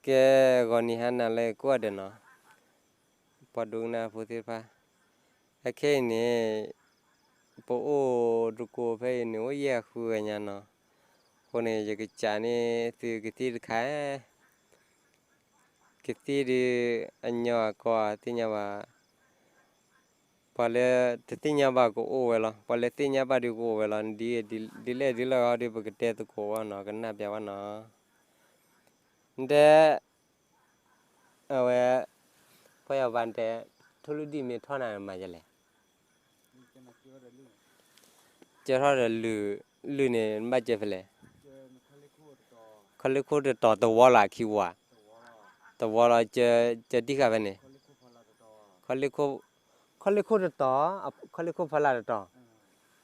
ကဲ ဂီၤနံၤဟါနၤလၢကိးဂၤဒဲးနီၤ, ပှၤဒိကနၣ်ဖိသ့ၣ်တဖၣ်, အခဲအံၤန့ၣ် ပအိၣ်တကိးဖဲအံၤန့ၣ်အိၣ်ယဲၢ်ဃုဂၤညါနီၤ, အဃိန့ၣ် ယကစံးန့ၢ်သုကသံၣ်တခါ, ကသံၣ်ဒုး အညီအကီသ့ၣ်ညါဘၣ်, ပှၤလၢတသ့ၣ်ညါဘၣ်ကအိၣ်ဝဲလီၤ, ပှၤလၢသ့ၣ်ညါဘၣ်ဒုးကအိၣ်ဝဲလီၤ, ဒ်လဲၣ်ဒ်လဲၣ်ဂီၤဒုး ပကတဲသကိးဝဲနီၤ, ကနၣ်ပျးဝဲနီၤ, တဲ အဝဲ ဖဲယဘၣ်တဲ ထိၣ်လွံၢ်ဒံၣ်မ့ၢ်ထီၣ်နၤမၤယလဲၣ်, ကၢထီၣ်ဒီး လုၢ်န့ၣ် နဘၣ်ကၢဖဲလဲၣ်, ခီလ့ၢ်ခိၣ်တတီၤတဝီလီၤခံဝီ, တဝီလီၤ, ကၢတံၢ်ဃာ်ဖဲန့ၣ်, ခီလ့ၢ်ခိၣ်တတီၤ, ခီလ့ၢ်ခိၣ်ဖီလာ်တတီၤ,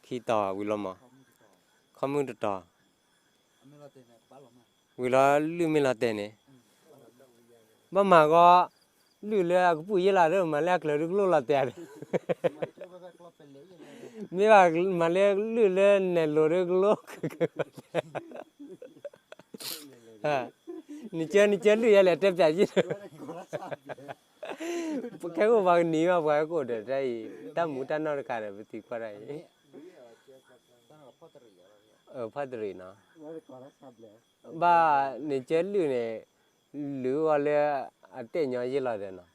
ခံတီၤဝံၤလီၤမး, ခီမုၢ်တတီၤ ဝံၤလီၤလုၢ်မ့ၢ်လီၤတဲာ်န့ၣ်, ဘၣ်မၤဂီၤ, လုၢ်လၢအကပုာ်ယ့ၢ်လီၤဒီး မၤလၢအကျၢၤဒုးကလိၣ်လီၤတဲာ်ဒီး, မ့ၢ်ဘၣ်မၤလၢလုၢ်လၢနဲၣ်လိၤဒုးကလိၣ်, နကၢနကၢလုၢ်ယဲလဲၣ် တဲပျးယ့ၢ် ပခဲကိာ်ပှၤကနံၤဘၣ် ပှၤဟဲကိာ်ဒီးတၢ်အံၤ တၢ်မူတၢ်နီၢ်တခါဒီး ပသံကွၢ်တၢ်အံၤ, ဖီၣ်တရံးနီၤ, ဘၣ်နကၢလုၢ်န့ၣ်, လုၢ်အီၤလၢအတဲာ်ညီယ့ၢ်လီၤဒီးနီၤ,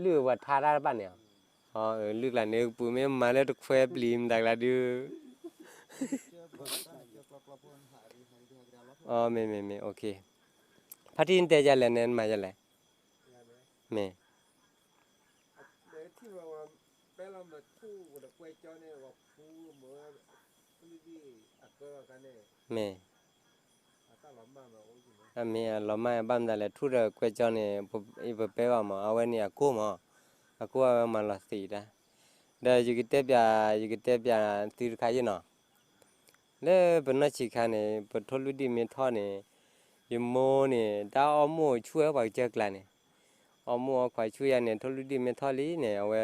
လုၢ်ဝဲထါတၢ်တဖၣ်န့ၣ်, လုၢ်ကျါန့ၣ် ကပူၤမ့ၢ်မၤလၢတခွဲပျံၤမတၤကျါဒုး မ့ၢ်မ့ၢ်မ့ၢ် ဖါတံၢ်နတဲယလဲၣ်န့ၣ် နမၤယလဲၣ်, မ့ၢ် မ့ၢ် အမ့ၢ်အလီၤမၢ်ဘၣ်မတၤလဲၣ် ထူၣ်ဒီးကွဲကၠီန့ၣ် ပပဲဘၣ်မး အဝဲန့ၣ်အကိၢ်မး, အကိၢ်အဝဲမၤလီၤသံးတၢ်, ဒီးယကတဲပျး ယကတဲပျးသုတခါယဲၢ်နီၤ, လၢပနီၢ်ဆံးခါန့ၣ် ပထိၣ်လွံၢ်ဒံၣ်မ့ၢ်ထီၣ်န့ၣ်, ယမိၢ်န့ၣ် တၢ်အီၣ်မိၢ်ဆူၣ်ဝဲပှၤကစၢၢ်ကျါန့ၣ်, အီၣ်မိၢ်အီခွးဆူၣ်ယါန့ၣ် ထိၣ်လွံၢ်ဒံၣ်မ့ၢ်ထီၣ်လံန့ၣ် အဝဲ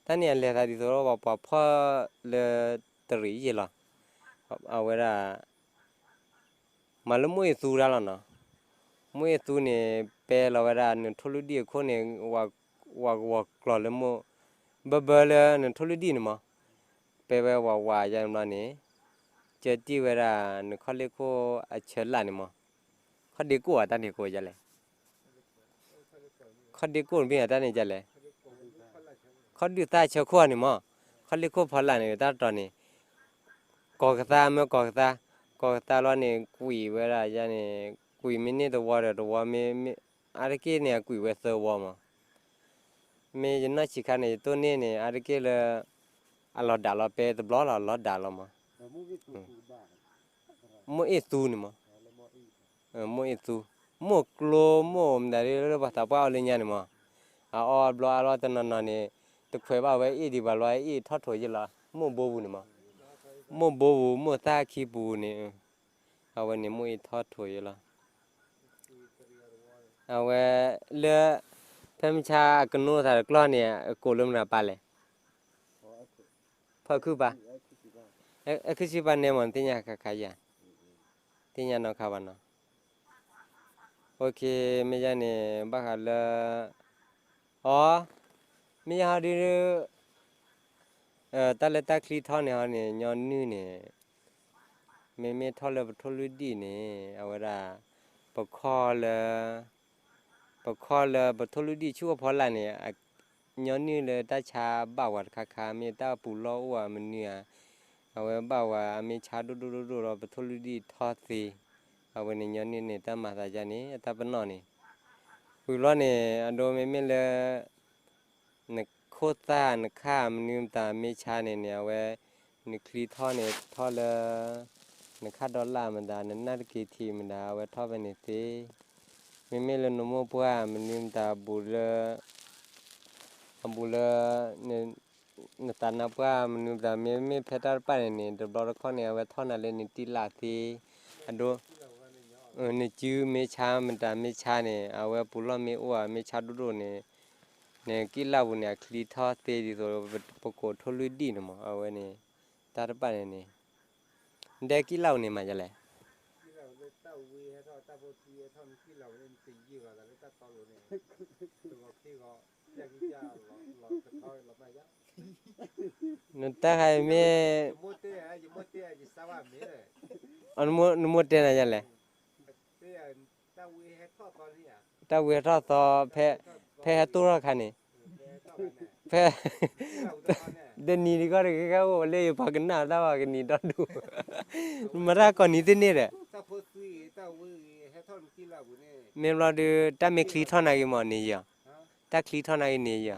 တၢ်န့ၣ်အလဲၤသးဒ်သိးဒီးပှၤဖီၣ်လၢတရံးယဲၢ်လီၤ, အဝဲဒၣ် မၤလၢမိၢ်အ့ၣ်သူတၢ်လီၤနီၤ, မိၢ်အ့ၣ်သူန့ၣ် ပဲလီၤဝဲဒၣ်နထိၣ်လွံၢ်ဒံၣ်အခိၣ်န့ၣ် ဝးကဝီၤကျီၤလၢမိၢ်, ဘၢဘၢလၢနထိၣ်လွံၢ်ဒံၣ်န့ၣ်မး, ပဲဝဲဝးဝးယါန့ၣ်ဘျီန့ၣ်, ကၢတံၢ်ဝဲဒၣ်နခီၣ်လ့ၢ်ခိၣ်အဆၢလာ်န့ၣ်မး, ခီၣ်ဒ့ကိၣ်အတၢ်န့ၣ်ကိးယလဲၣ် ခီၣ်ဒ့ကိၣ်မ့ၢ်အတၢ်န့ၣ်ယလဲၣ်, ခီၣ်ဒုၣ်သၣ်ဆၢခိၣ်န့ၣ်မး, ခီၣ်လ့ၢ်ခိၣ်ဖီလာ်န့ၣ် တၢ်တတီၤန့ၣ်, ကီၤကသါမ့ၢ်ကီၤကသါ, ကီၤကသါလီၤန့ၣ် ကွံာ်ဝဲဒၣ်ယါန့ၣ်, ကွံာ်မ့ၢ်န့ၢ်တဝီဒီးတဝီမ့ၢ်, အါတက့ၢ်န့ၣ် အကွံာ်ဝဲသၢဝီမး, မ့ၢ်ယနီၢ်ဆံးခါန့ၣ် ယတိၢ်န့ၢ်န့ၣ် အါတက့ၢ်လၢ အလီၤဒၣ်လီၤပဲတဘျီလီၤ လီၤဒၣ်လီၤမး, မိၢ်အ့ၣ်သူန့ၣ်မး, မိၢ်အ့ၣ်သူ, မိၢ်ကျိ မိၢ်မတၤဒ်လၢပှၤသးပှၢ်အီၣ်လၢညါန့ၣ်မး, အအီၣ်ဘျီအလီၢ်တနီၤနီၤန့ၣ်, တခွဲးဘၣ်ဝဲအ့ၣ်ဒံးဘၣ်လီၤ အ့ၣ်ထီၣ်ထိးယဲၢ်လီၤ, မိၢ်ဘိပူၤန့ၣ်မး, မိၢ်ဘိပူၤ မိၢ်သၣ်ခံပူၤန့ၣ်, အဝဲန့ၣ်မိၢ်အ့ၣ်ထီၣ်ထိးယဲၢ်လီၤ အဝဲလၢ ဖဲမဆါအကနိသးတကျီၢ်န့ၣ် အကိးလၢမနုၤပၢ်လဲၣ်, ဖီခုပၢ်, အဲခုဆံပၢ်နဲမး နသ့ၣ်ညါခါခါယၤ, သ့ၣ်ညါနီၢ်ခါဘၣ်နီၤ, မ့ၢ်ယါန့ၣ် ဘၣ်ဃးလၢ အီ, မ့ၢ်ယါဟီဒု တၢ်လၢတၢ်ချံထီၣ်န့ၣ်ဟီန့ၣ် ညီနုၢ်န့ၣ်, မ့မ့ၢ်ထီၣ်လၢပထိၣ်လွံၢ်ဒံၣ်န့ၣ် အဝဲဒၣ် ပခီၣ်လၢ ပခီၣ်လၢပထိၣ်လွံၢ်ဒံၣ်ဆူၣ်အဖီလာ်န့ၣ်, ညီနုၢ်လၢတၢ်ဆါဘၣ်ဝဲတခါခါ မ့ၢ်တၢ်ပူၤလီၢ်အိၣ်ဧါမနုၤဧါ, အဝဲဘၣ်ဝဲအမ့ၢ်ဆါဒိၣ်ဒိၣ်ဒိၣ်ဒိၣ်ဒီးပထိၣ်လွံၢ်ဒံၣ်ထီၣ်သ့, အဝဲန့ၣ်ညီနုၢ်န့ၣ် တၢ်မၤသးယါန့ၣ် အတၢ်ပနီၣ်န့ၣ်, ဝံၤဘျီန့ၣ် အဒိမ့မ့ၢ်လၢ နခိၣ်သၣ်နခၣ်မနုၤမတၤမ့ၢ်ဆါန့ၣ်န့ၣ် အဝဲ နချံထီၣ်န့ၣ်ထီၣ်လၢ နခၣ်ဒီလၣ်မတၤ နနၢ်တက့ၤထံးမတၤ အဝဲထီၣ်ဖဲန့ၣ်သ့, မ့မ့ၢ်လၢနမိၢ်ပှၢ်မနုၤမတၤအဘူးလၢ အဘူးလၢ နသးနါပှၢ်မနုၤမတၤ မ့မ့ၢ်ဖဲတၢ်တပာ်န့ၣ်န့ၣ် တဘျီတခီၣ်န့ၣ် အဝဲထီၣ်နၤလၢနတံၢ်လၢ်သ့, အဒိ နစုမ့ၢ်ဆါမတၤမ့ၢ်ဆါန့ၣ် အဝဲပူၤလီၢ်မ့ၢ်အိၣ်ဧါ မ့ၢ်ဆါဒိၣ်ဒိၣ်န့ၣ် နကံၣ်လၣ်ပူၤန့ၣ် အချံထီၣ်သ့ဒ်သိး ပကိးထိၣ်လွံၢ်ဒံၣ်န့ၣ်မး အဝဲန့ၣ် တၢ်တပာ်န့ၣ်န့ၣ် နတဲကံၣ်လၣ်ပူၤန့ၣ်မၤယလဲၣ်, နတၢ်ခါအံၤမ့ၢ် နမိၢ်တဲနၤယၤလဲၣ်. တၢ်ဝံဟဲထီၣ်သီ ဖဲဟဲတိၢ်ထီၣ်ခါန့ၣ်, ဖဲ တနံၤတခီတဂ့ၤ ခဲအိၣ်လၢယပှၤကနၣ်တၢ်ဘၣ်ကနံၤဒီဒူၣ်, နမၤတၢ်ကိးနံၤသ့ၣ်န့ၣ်ဒီး, မ့ၢ်ဘျီဒုး တၢ်မ့ၢ်ချံထီၣ်နာ်က့ၤမ့ၢ်န့ၣ်ယီၤ, တၢ်ချံထီၣ်နာ်က့ၤန့ၣ်ယီၤ,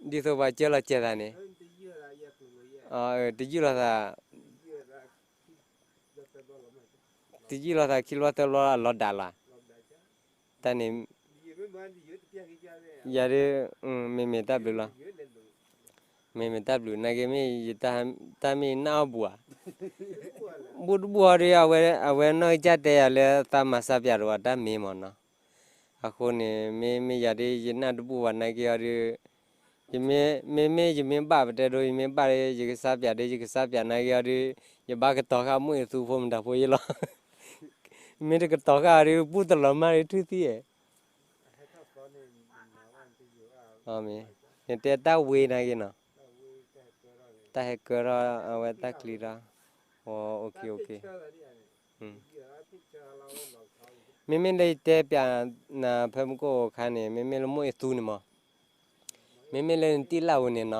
ဒ်သိးပှၤကၢလီၤစဲးသးန့ၣ်, တယုၢ်လီၤသး, တယုၢ်လီၤသးခံဘျီသၢဘျီအလီၤဒၣ်လီၤ, တၢ်န့ၣ် ယၤဒုး မ့မ့ၢ်တၢ်ဘျုးလီၤ, မ့မ့ၢ်တၢ်ဘျုး နာ်က့မ့ၢ်ယတၢ်မ့ၢ်နၢ်အီၣ်ဘူးဧါ, ဘူးတဘူးဟီဒုး အဝဲနီၢ်ကစၢ်တဲယၤလၢသးမၤစၢ်ပၠးတဝၤတၢ်မ့ၢ်မ့ၢ်နီၤ, အဃိန့ၣ် မ့မ့ၢ်ယၤဒုး ယနၢ်တဘူးဘၣ်နာ်က့ဟီဒုး မ့မ့ၢ်ယမ့ၢ်ဘၣ်ပတဲဒိ ယမ့ၢ်ဘၣ်ဒီး ယကစၢ်ပၠးဒီး ယကစၢ်ပၠးနာ်က့ဟီဒုး ယဘၣ်ကတီၤဃာ်မိၢ်အ့သူဖိမတၤဖိယ့လီၤ, မ့ၢ်တကတီၤဃာ်ဟီဒုး ပူၣ်တလီၤမၢ်ဒီးထူၣ်သံအဲၣ် နတဲတၢ်ဝ့နာ်က့နီၤ, တၢ်ဟဲကၢထီၣ် အဝဲတၢ်ချံထီၣ်, အိၣ် မ့မ့ၢ်လၢယတဲပၠးနၤဖဲမူခိၣ်အခါန့ၣ် မ့မ့ၢ်လၢမိၢ်အ့သူန့ၣ်မး, မ့မ့ၢ်လၢနတံၢ်လၢ်ပူၤန့ၣ်နီၤ,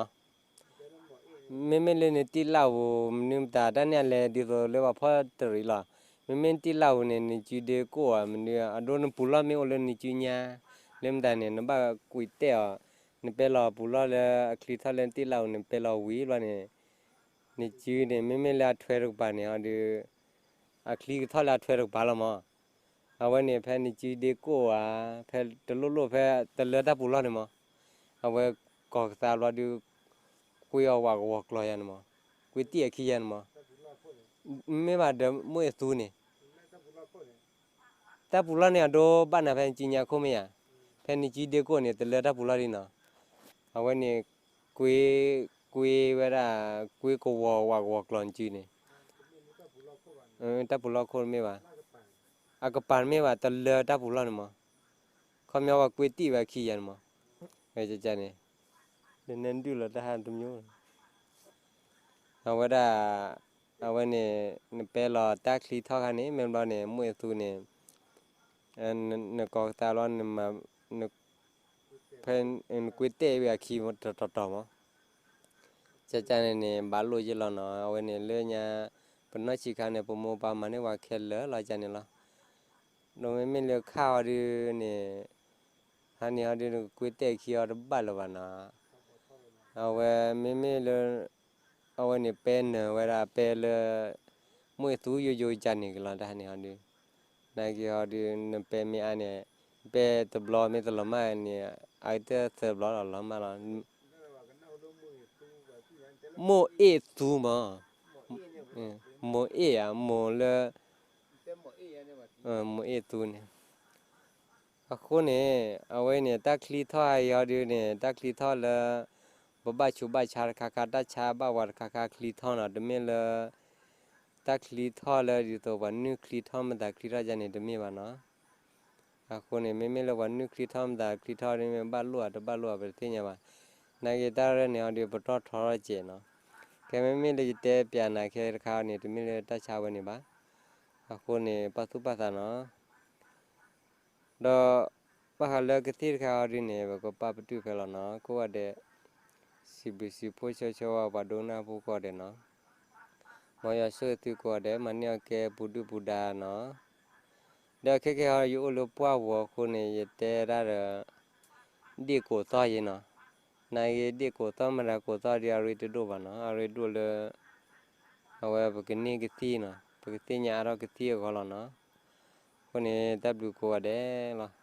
မ့မ့ၢ်လၢနတံၢ်လၢ်ပူၤ မနုၤမတၤ တၢ်န့ၣ်အလဲၤဒ်သိးလၢပှၤဖီတရံးလီၤ, မ့မ့ၢ်နတံၢ်လၢ်ပူၤန့ၣ် နစုဒ့ကိၣ်ဧါ မနုၤ အဒိနပူၤလီၢ်မ့ၢ်အိၣ်လၢနစုညါ, လၢမတၤန့ၣ် နဘၣ်ကွံာ်တဲာ်အီၤ, နပဲလီၤပူၤလီၢ်လၢအချံထီၣ်လၢနတံၢ်လၢ်ပူၤန့ၣ် ပဲလီၤဝံၤဘျီန့ၣ် နစုန့ၣ် မ့မ့ၢ်လၢအထွဲတကပၤန့ၣ်ဟီဒုး အချံကထီၣ်လၢအထွဲတကပၤလီၤမး, အဝဲန့ၣ် ဖဲနစုဒ့ကိၣ်ဧါ, ဖဲတလိၣ်လိၣ်ဖဲတလၢတၢ်ပူၤလီၢ်န့ၣ်မး, အဝဲကိးကသးဘျီဒုး ကွ့အီၤဝးကဝီၤကျီၤယၤန့ၣ်မး, ကွ့တံၢ်အခံယၤန့ၣ်မး, မ့ၢ်ဘၣ်ဒီးမိၢ်အ့သူန့ၣ် တၢ်ပူၤလီၢ်န့ၣ် အဒိဘၣ်နၤဖဲနစုညါခိၣ်မ့ၢ်ဧါ, ဖဲနစုဒ့ကိၣ်န့ၣ် တလၢတၢ်ပူၤလီၢ်ဒံးနီၤ, အဝဲန့ၣ် ကွ့ ကွ့ဝဲဒၣ် ကွ့ကဝီၤဝးကဝီၤကျီၤနစုန့ၣ်, တၢ်ပူၤလီၢ်ခိၣ်တမ့ၢ်ဘၣ်, အကပၤတမ့ၢ်ဘၣ် တလၢတၢ်ပူၤလီၢ်န့ၣ်မး, ခီပညီပှၤကွ့တံၢ်ဝဲအခံယၤန့ၣ်မး, န့ၣ် နဒုၣ်လီၤတၢ်ဟးတမံၤ အဝဲဒၣ် အဝဲန့ၣ် နပဲလီၤတၢ်ချံထီၣ်ခါန့ၣ် မ့ၢ်ဘျီန့ၣ် မိၢ်အ့သူန့ၣ် နကိးကသးလီၤ ဖဲနကွ့တဲာ်ဝဲအခံတတီၤတီၤမး, ကကန့ၣ်န့ၣ် ဘၣ်လိၣ်ယ့ၢ်လီၤနီၤ အဝဲန့ၣ်လၢညါ ပနီၢ်ဆံးခါန့ၣ် ပမိၢ်ပၢ်မၤန့ၢ်ပှၤခဲလၢာ်လီၤကန့ၣ်လီၤ, ဒီးမ့မ့ၢ်လၢခါအီၤဒုးန့ၣ် ဟါန့ၣ်ဟီဒုး နကကွ့တဲာ်ခံအီၤတဘၣ်လၢၤဘၣ်နီၤ, အဝဲမ့မ့ၢ်လၢ အဝဲန့ၣ်ပဲနၢၤဝဲဒၣ်ပဲလၢ မိၢ်အ့သူယိယိကန့ၣ်ကလီၤ တၢ်ဟါန့ၣ်ဟီဒုး, နာ်က့ဟီဒုး နပဲမ့ၢ်အါန့ၣ် ပဲတဘျီမ့ၢ်တလီၤမၢ်န့ၣ် အကတၢၢ်သၢဘျီလီၤလီၤမၢ်လီၤ, မိၢ်အ့သူမး, မိၢ်အ့ၣ်ဧါ မိၢ်လၢ မိၢ်အ့ၣ်သူန့ၣ် အဃိန့ၣ် အဝဲန့ၣ် တၢ်ချံထီၣ်ဟးယီၤဒုးန့ၣ် တၢ်ချံထီၣ်လၢ ပဘၣ်ဆူးဘၣ်ဆါတခါခါ တၢ်ဆါဘၣ်ဝဲတခါခါချံထီၣ်နီၤ တမ့ၢ်လၢ တၢ်ချံထီၣ်လၢဒ်သိးပှၤနုၢ်ချံထီၣ်မတၤချံထီၣ်ယါန့ၣ် တမ့ၢ်ဘၣ်နီၤ, အဃိန့ၣ် မ့မ့ၢ်လၢပှၤနုၢ်ချံထီၣ်မတၤချံထီၣ်ဒ်မ့ၢ်ဘၣ်လိၣ်ဧါတဘၣ်လိၣ်ဧါ ပတသ့ၣ်ညါဘၣ်, နာ်က့တၢ်ရဲၣ်န့ၣ်ဟီဒုး ပတီၢ်ထီထီၣ်စဲးနီၤ, ခဲမ့မ့ၢ်လၢယတဲပၠးနၤခဲတခါန့ၣ် တမ့ၢ်လၢတၢ်ဆါဝဲန့ၣ်ဘၣ်, အဃိန့ၣ် ပာ်သူၣ်ပာ်သးနီၤ ဒီး ဘၣ်ဃးလၢကသံၣ်တခါအီၤဒ်န့ၣ် ပကပာ်ပတုာ်ဖဲလီၤနီၤ ကိးဂၤဒဲး, စံးဘျုးစံးဖှိၣ်ဆိဆိဝဲပှၤဒိကနၣ်ဖိကိးဂၤဒဲးနီၤ, မ်ယွၤဆိၣ်ဂ့ၤသုကိးဂၤဒဲး မၤန့ၢ်အီၣ်ကဲပူၤဒုၣ်ပူၤဒါနီၤ, ဒီးခဲကဲဟီ ယအိၣ်လၢပှၢ်ပူၤအဃိန့ၣ် ယတဲဒၣ်ဒီး ဒ့ၣ်ကိးသီၣ်ယ့နီၤ, နာ်က့ဒ့ၣ်ကိးသီၣ်မတၤကိးသီၣ်ဒ်အရ့တဒိၣ်ဘၣ်နီၤ အရ့ဒိၣ်လၢ အဝဲပကန့ၢ်ကသံၣ်နီၤ ပကသ့ၣ်ညါအါထီၣ်ကသံၣ်အဂီၢ်လီၤနီၤ, အဃိန့ၣ် တၢ်ဘျုးကိးဂၤဒဲးလီၤ.